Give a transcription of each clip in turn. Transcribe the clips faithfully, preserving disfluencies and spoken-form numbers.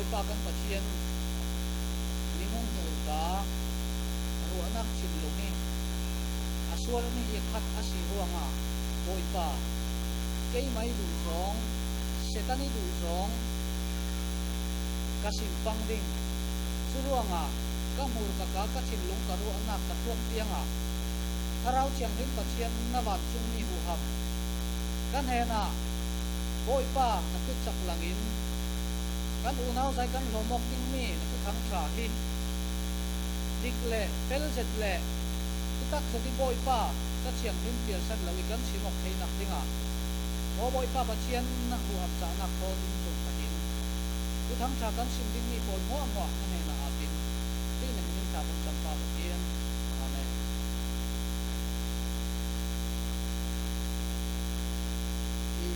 Bawipa kan Pathian, minung hmurka, ruahnak thinlung hi a sual mi hi khat a si ruangah, Bawipa, keimah i duh zawng, Satan i duh zawng ka sim pang ding. Cu ruangah ka hmurka ka, ka thinlung ka ruahnak ka tuak tiangah Thlarau Thianghlim Pathian na vancungmi huham ka hnenah, Bawipa, na kut cak langin kan unau zai kan hlawm awk dingmi na Thuthang ṭha hi dik le fel zet le thutak zet i Bawipa, ka thianghlim pialsat lo i kan sim awk theinak dingah, maw Bawipa Pathian, na huham cahnak thawn in tlung pahin Thuthang ṭha kan sim dingmi pawl hmuahhmuah na hnenah apin, tuih na min in thla kan cam pa Pathian. Amen. I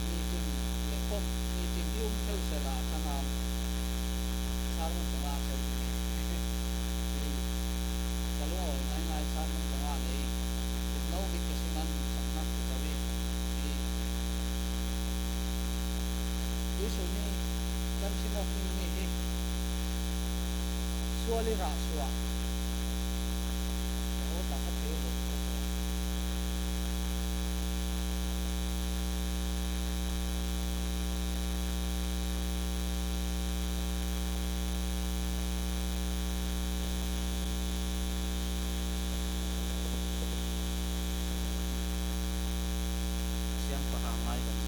meeting le khom, meeting hi um theu sela khan a sermon ka ngah theu ding hi. I ka lungawi ngaingai sermon ka ngah le i kumno bik ka si man samnak ka ko i. I tuisun i kan sim awk dingmi hi sual i rah suah. Aw, tak a thei lo ka ko. Siangpahrang ngai kan i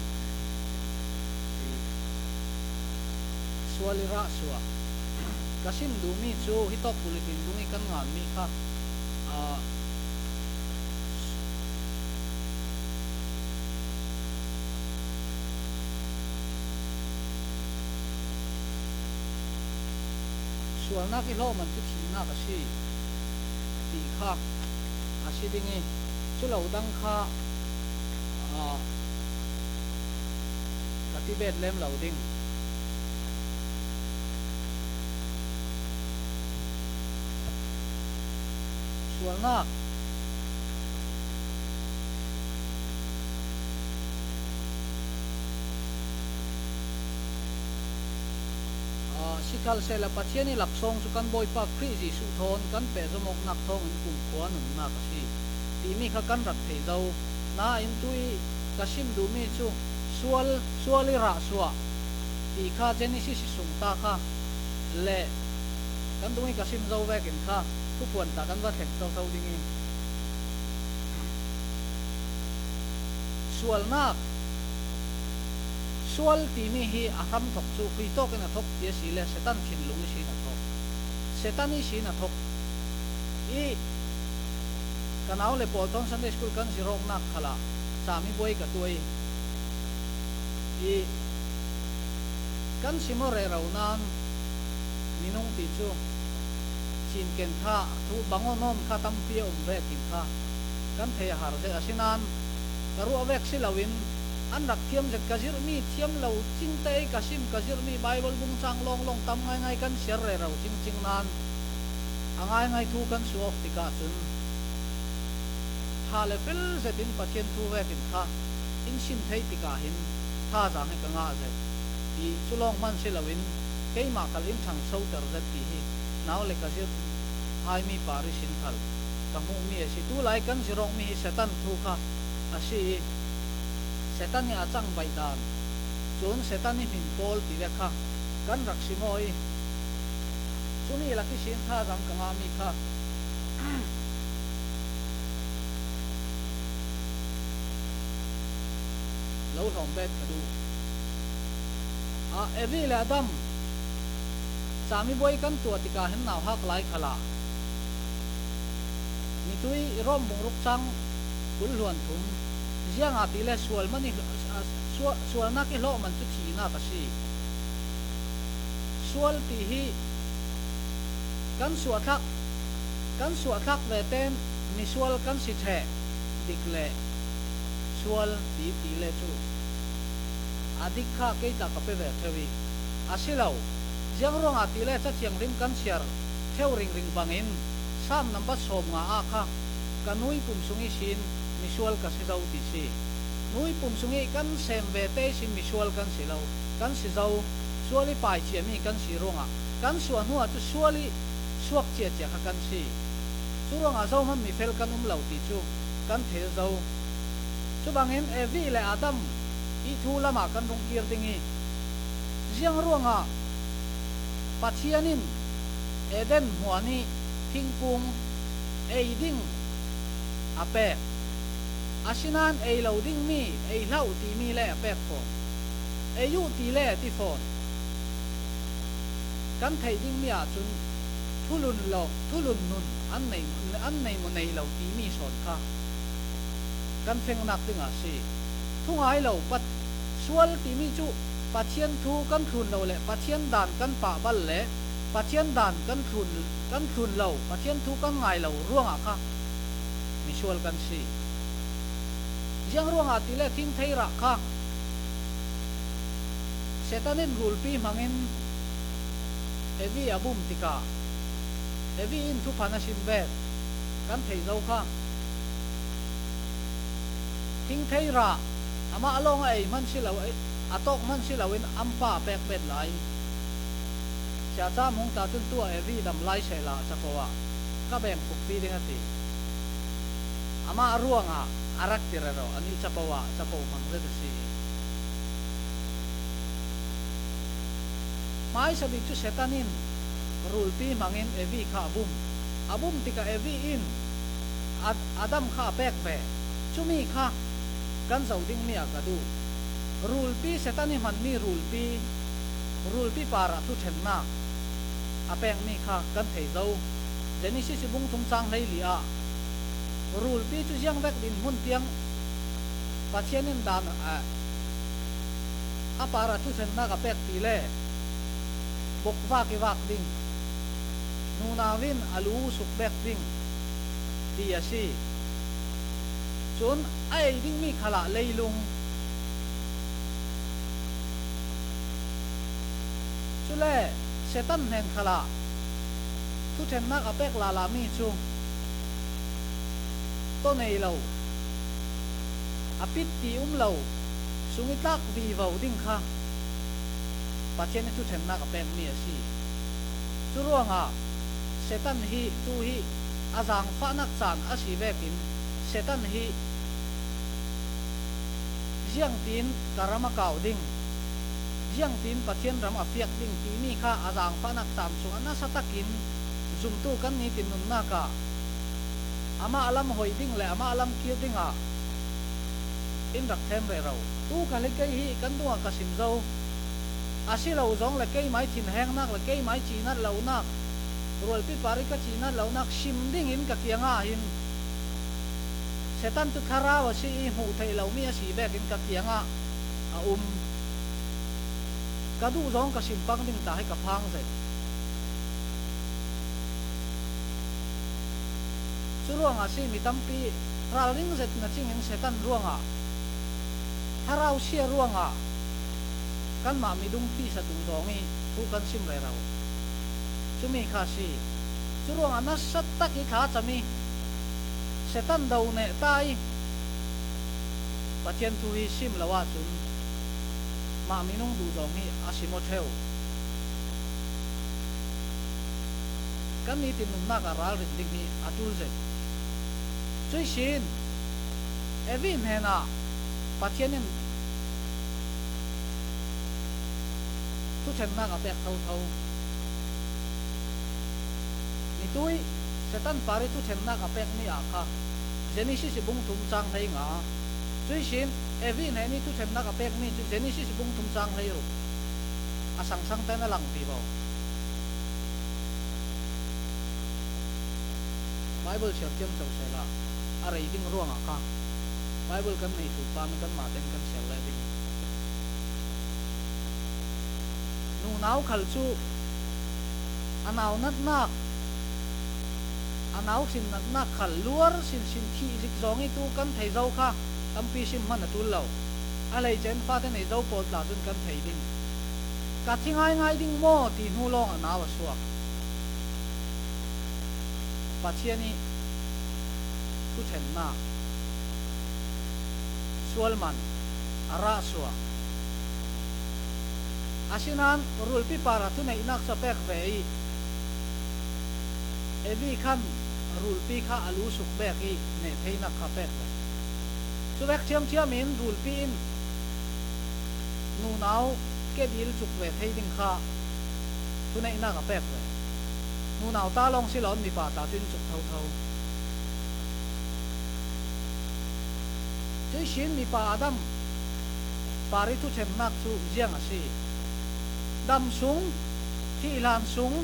sual i rah suah. Ka sim duhmi cu hitawk bulletin dung i kan nganmi kha, ah, sualnak i hlawhman cu thihnak a si ti kha a si ding i, cu lo dang kha, ah, ka ti bet lem lo ding. Sualnak. Ah, sikhalsehla Pathian i laksawng cu kan Bawipa Khrih Jesuh thawn kan pehzom awknak thawngin kumkhua nunnak a si timi kha kan rak thei zo. Nain tu i ka sim duhmi cu sual, sual i rah suah ti kha Genesis i sung ta kha le kan dung i ka sim zo vekin kha thuphuan ta kan va thleng thotho ding i, sualnak, sual timi hi a hramthok cu khui tawkin a thok ti a si le Satan thinlung ihsin a thok. Satan ihsin a thok. I ka nau le pawl thawn Sunday school kan zir awknak khalah cami buai ka tuah i, i kan sim aw rero nain minung ti cu cinken kha thu bang aw nawn kha tampi a um vekin kha kan thei a har zet a si nain ka ruah vek si loin an rak thiam zet ka zirhmi thiam lo cingte i ka sim ka zirhmi Bible bung cang lawnglawng tam ngaingai kan siar rero cingcing nain a ngaingai thu kan suak tikah cun, tha le fel zetin Pathian thu vekin kha in sim thei tikah hin thazaang hi ka ngah zet i, cu lawng hman si loin keimah khal in ṭhangsoter zet ti hi nau le ka zirh hai mi par ihsin khal ka hmuhmi a si. Tulai kan zir awkmi hi Satan thu kha a si i, Satan i a cang baih dan, cun Satan i hmin pawl ti le kha kan rak sim aw i, cumi lak ihsin thazaang ka ngahmi kha lo hlawm bet ka duh. Ah, Evi le Adam cami buai kan tuah tikah hin nauhak lai khalah mitui i Rom bung ruk cang kul hluan thum, ziangahtile sual man i, ah, sual, sualnak i hlawh man cu thihnak a si. Sual ti hi kan suahthlak, kan suahthlak vete misual kan si ṭheh dik le sual ti ti le cu a dik kha kei tla ka pe ve theu i, a si lo. Ziang ruangah ti le Cathianghlim kan siar theu ringring bangin Sam nambat sawm nga ah kha ka nui pum sung ihsin misual ka si zo ti si. Nui pum sung i kan sem vete ihsin misual kan si lo, kan si zo. sual i paicia mi kan si ruangah, kan suah hnuah chu sual i suak ciacia kha kan si. Chu ruangah zohman mi fel kan um lo ti chu kan thei zo. Chubangin Evi le Adam i thu lamah kan rung kir ding i, ziang ruangah Pathian in Eden huan i thingkung ei ding a pek. Asinan ei lo ding mi, ei hlah uh ti mi le a pek fawn. Ei uh ti le a ti fawn. Kan theih ding mi ah cun thulun lo, thulun nun an nei, an nei maw nei lo ti mi sawn kha kan fengnak ding a si. Thungai lo, Pat-, sual timi cu Pathian thu kan thlun lo le Pathian dan kan pah bal le Pathian dan kan thlun, kan thlun lo, Pathian thu kan ngai lo ruangah kha misual kan si. Ziang ruangah ti le thingthei rah kha Satan in rulpi hmangin Evi a bum tikah Evi in thuphan a sim vet kan thei zo kha. Thingthei rah amah lawng a ei hman si lo, a tawk hman si loin an pa a pek bet lai. Siacam hung ta cun tuah Evi dam lai sehla capo ah ka beng pukpi ding a ti. Amah ruangah a rak ti rero, anih capo ah capo hmang zet a si. Hmaisa bik cu Satan in rulpi hmangin Evi kha a bum. A bum tikah Evi in Ad-, Adam kha a pek ve. Cumi kha kan zoh dingmi ah ka duh. Rulpi, Satan i hmanmi rulpi, rulpi parah thuṭhennak a pekmi kha kan thei zo. Genesis i bung thum cang hleili ah rulpi cu ziang vek dinhmun tiang Pathian in dan, a, a parah thuṭhennak a pek ti le bokvak i vak ding, nunau in a lu suk bek ding ti a si. Cun a ei dingmi khalah leilung, cule Satan hnen khalah thuṭhennak a pek lala mi cu tawh nei lo, a pit ti um lo, sung i tlak vivo ding kha Pathian i thuṭhennak a pekmi a si. Cu ruangah Satan hi tu hi a zaangfahnak caan a si vekin Satan hi ziangtin ka ram a kau ding, ziangtin Pathian ram a fiak ding timi kha a zaangfahnak caan sungah nasa takin zumtu kan nitin nunnak ah amah lam hoih ding le amah lam kir dingah in rak them rero. Tu ka hli kei hi kan dungah ka sim zo. A si lo zong le keimah i thinhengnak le keimah i cinat lonak, rualpi par i ka cinat lonak sim dingin ka kiangah hin Satan cu thlarau a si i hmuh theih lomi a si vekin ka kiangah a um. Ka duh zong ka sim pang ding ta hi ka phang zet. Cu ruangah si mi tampi ralring zet na cingin Satan ruangah, thlarau sia ruangah kanmah midung tisa tu zong i thu kan sim rero. Cumi kha si. Cu ruangah nasa tak i thlacam i Satan do neh ta i Pathian thu hi sim lo ahcun mah minung duh zong hi a sim aw ṭheu. Kan nitin nunnak ah ralrin ding hi a ṭul zet. Cuih sin Evi hnenah Pathian in thuṭhennak a pek thotho. Mitui Satan par i thuṭhennak a pekmi ah kha Genesis i bung thum cang hleinga. Cuih sin Evi hnen i thuṭhennak a pekmi cu Genesis i bung thum cang hleiruk a sangsang ten a langpi bo. Baibal siar thiam co sehla a rei ding ruangah kha Baibal kan nei tul pa mi kanmah ten kan siar leh ding. Nunau khal cu a nau natnak, a nau hrin natnak khal luar sinsin thih zik zong i tu kan thei zo kha tampi sim hman a ṭul lo. A hleice in fate nei zo pawl tla cun kan thei ding. Ka thi ngaingai ding maw ti hnu lawng a nau a suak. Pathian i thuṭhennak sual man a rah suak. Asinain rulpi parah thuneihnak cu a pek ve i, Evi khan rulpi kha a lu suk bek i neh theinak kha a pek ve. Cuvek ṭhiamṭhiam in rulpi in nunau kedil cuk ve thei ding kha thuneihnak a pek ve. Nunau ta lawng si lo, mipa ta cu in cuk thotho. Cuihsin mipa Adam par i thuṭhennak cu ziang a si. Dam sung, thih hlan sung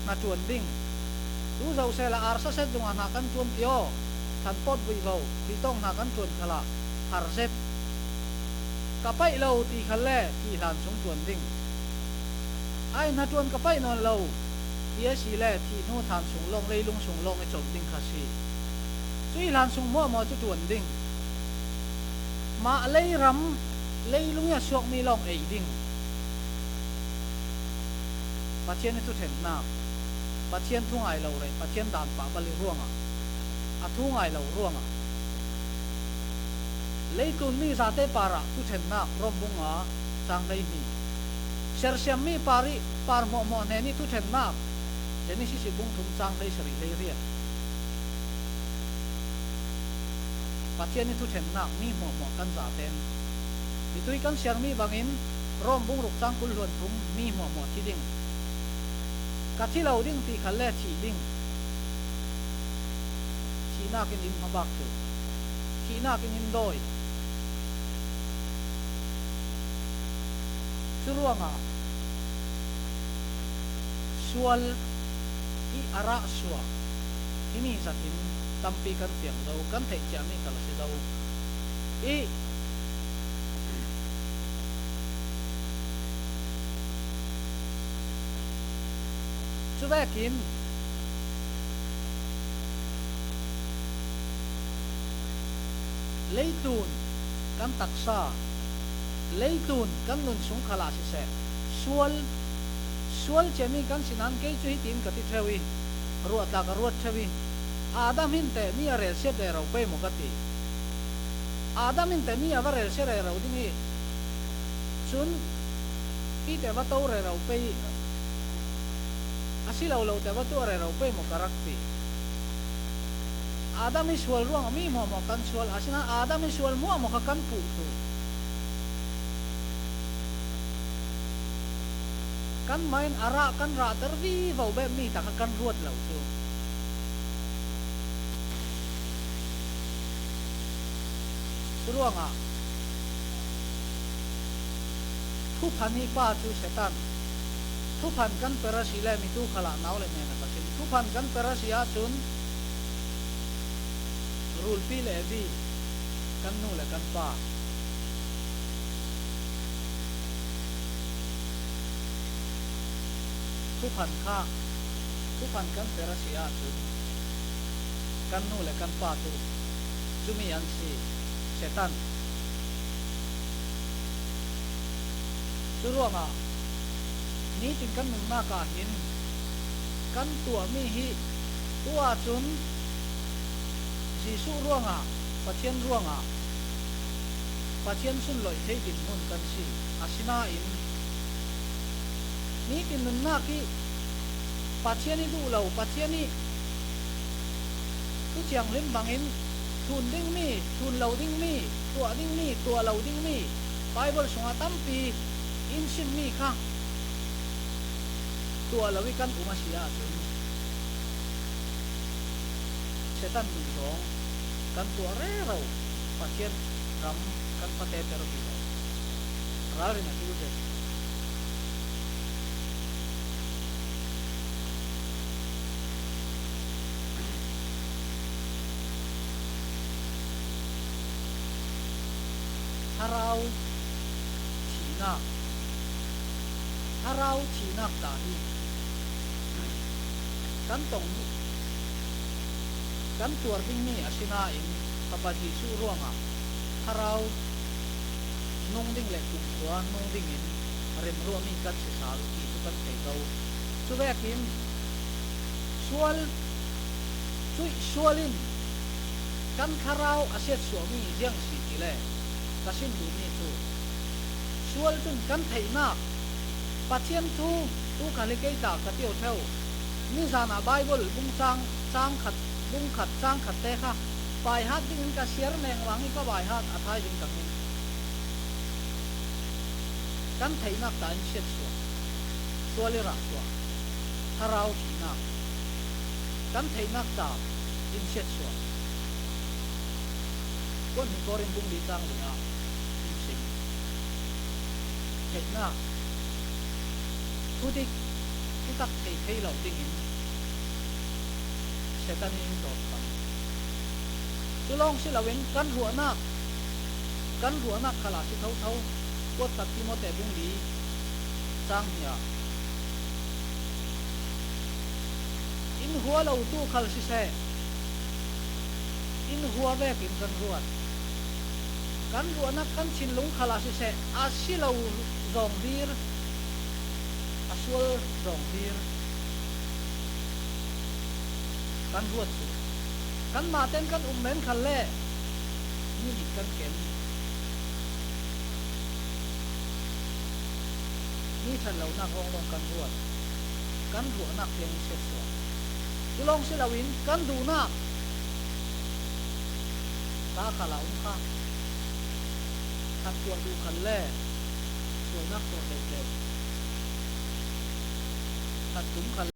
hna ṭuan ding. Tu zoh sehla arsa set zungah hna kan ṭuan ti aw, than pawt vivo, tuitawng hna kan ṭuan khalah har zet. Ka paih lo ti khalle thih hlan sung ṭuan ding. Ai, hna ṭuan ka paih nawn lo ti a si le thih hnu than sung lawng, leilung sung lawng i colh ding kha si. Cuih hlan sung hmuahhmuah cu ṭuan ding. Mah leiram, leilung i a suakmi lawng ei ding. Pathian i thuṭhennak, Pathian thu ngai lo reh, Pathian dan pahpalh i ruangah, a thu ngai lo ruangah, leitlun mi zate parah thuṭhennak, Rom bung nga cang hleihnih. Sersiammi par i, par hmuahhmuah hnen i thuṭhennak, Genesis i bung thum cang hleisarih hleiriat. Pathian i thuṭhennak mi hmuahhmuah kan zaten, mitui kan siarmi bangin Rom bung ruk cang kul hluan thum mi hmuahhmuah thi ding. Ka thi lo ding ti khalle thih ding. Thihnak in in hmabak cu, thihnak in in dawi. Curuangah sual i a rah suah himi zat in tampi kan fiang zo, kan theih ciami kal a si zo i, cuvekin leitlun kan taksa, leitlun kan nun sung khalah siseh, sual, sual ciami kan sinan kei cu hitin ka ti ṭheu i, ruah tla ka ruat ṭheu i, Adam hin teh mi a relsiat rero pei maw ka ti. Adam hin teh mi a va relsiat rero ding i, cun pi teh va to rero pei, a si lo lo teh va tuah rero pei maw ka rak ti. Adam i sual ruangah mi hmuahhmuah kan sual, asinain Adam i sual hmuahhmuah kha kan puh tu. Kanmah in a rah kan rahter vivo bek mi ta kha kan ruat lo cu. Curuangah thuphan hi pa cu Satan. Thuphan kan per a si le mitu khalah nau le hnen a ka sin. Thuphan kan per a si ahcun rulpi le Evi, kan nu le kan pa. Thuphan kha, thuphan kan per a si ahcun kan nu le kan pa cu cumi an si, Satan. Curuangah nitin kan nunnak ah hin kan tuahmi hi tu ahcun Jesuh ruangah, Pathian ruangah, Pathian sunloih thei dinhmun kan si. Asinain nitin nunnak hi Pathian i duh lo, Pathian i Thu Thianghlim bangin thlun dingmi, thlun lo dingmi, tuah dingmi, tuah lo dingmi, Baibal sungah tampi in simmi kha tuah lo i kan um a si ahcun, Satan duhzawng kan tuah rero, Pathian ram kan pateter vivo. Ralrin a ṭul ve. Thlarau thihnak, thlarau thihnak ta hi kan tong, kan tuar dingmi a si nain Fapa Jesuh ruangah thlarau nung ding le kumkhua nung dingin remruahmi kan si sal ti cu kan thei ko. Cuvekin sual, cuih sual in kan thlarau a siatsuahmi ziang si ti le ka sim duhmi cu sual cun kan theihnak, Pathian thu tu ka le kei ta ka tiu theu. Nizanah Bible bung chang, chang khat, bung khat, chang khat te kha. Baihat dingin ka siar neng vangin ka baihat a thai ding ka ngin. Kan theihnak ta in siatsuah. Sual i rah suah. Thlarau thihnak. Kan theihnak ta in siatsuah. Kuan hni Korin bung li chang li ah in sim. Theihnak. Thudik, thutak thei thei lo dingin Satan in in tawp tam. Cu lawng si loin kan ruahnak, kan ruahnak khalah si thotho. Kuat khat Timote bung li chang hnih ah in hua lo tu khal siseh, in hua vekin kan ruat. Kan ruahnak kan thinlung khalah siseh, a si lo zawng dir, a sual zawng dir kan ruat cu. Kanmah ten kan um men khal le mi nih kan kem. Mi ṭhat lonak hawng lawng kan ruat. Kan ruahnak tiang in siatsuah. Cu lawng si loin kan duhnak ta khalah um kha. Ṭhat tuah duh khal le suainak tuah deuhdeuh. Ṭhat tum khal